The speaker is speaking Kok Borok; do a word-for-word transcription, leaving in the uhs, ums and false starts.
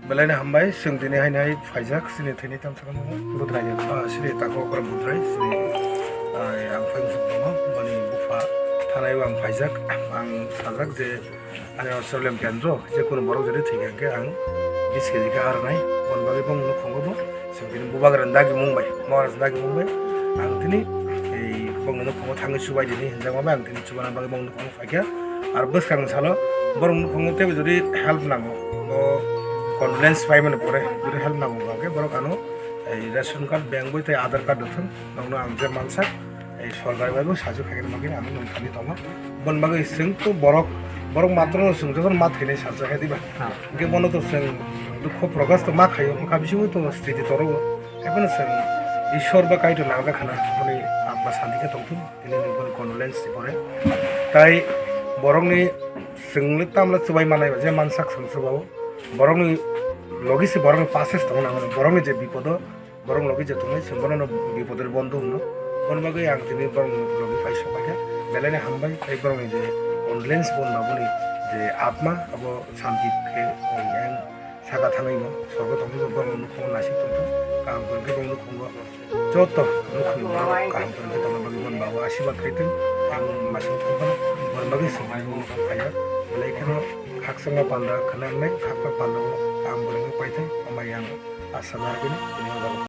Belai no hambai, chwng tini haino hai phaijak, chini thani tamsa khe nukgo. Budrai. Ah, chini tako okra Budrai, chini, ah, ang phai musuk tongo, boni bupha thanai o ang phaijak, ang sajak je ani Australian kendro, je kunu borok jodi thwikha hwnkhe ang bis kg khe arnai, boni bagwi bong nukhungo bo, chwng tini bubagra dagi mung bai, Maharaj dagi mung bai, ang tini ei bong nukhungo thangwi chubai dini hinjak ma bai ang tini chubana bagwi bong nukhungo. Phaikha, ar bwskang salo borok nukhungo teibo jodi help nango, o condolence paimani pore jodi help nango, hwnkhe borok ano ei ration card, bank boi tei Aadhaar card rwthwng, nokno ang je mansa ei sorkar bai bo sajwk khaikhe bagwi ang nung thani tongo. Boni bagwi chwng to borok, borok matro no chwng jokhon ma thwinai salsa khe diba? Ha. Hwnkhe bono to chwng dukho prokash to ma khaio, wngkha bisingo to sriti toro o. Haikhe bono chwng Ishwar ba Kaitor nangjakha na, boni atma santi khe tongthung. Tini ni boni condolence ni pore. Tai borokni chwngno tamla chubai manai ba, je mansak chwng chubao. Borokni logi se borokni passes tongo nang mani. Borokni je bipodo, borok logi je tongnai, chwng bono bipodor bondo hwno. Bono bagwi ang tini borok logi pai sok paikha. Belai ni hambai, tei borokni je condolence bo naboni je atma, abo santi khe, eh, yang saka thangwi bo, sorgo tongwi bo, borok nukhungo naisik tongthung, kaham kwrwngkhe borok nukhungo joto nukhungni borok kaham kwrwngkhe tongna bagwi boni bago asirwad khaithung, ang masing thangphano boni bagwi swngmani bo nukhung phaiya, belai kheno khakchangma panda khna wngnai, khakchangma panda o kaham kwrwngkhe paithung, amai ang asa narwgwino.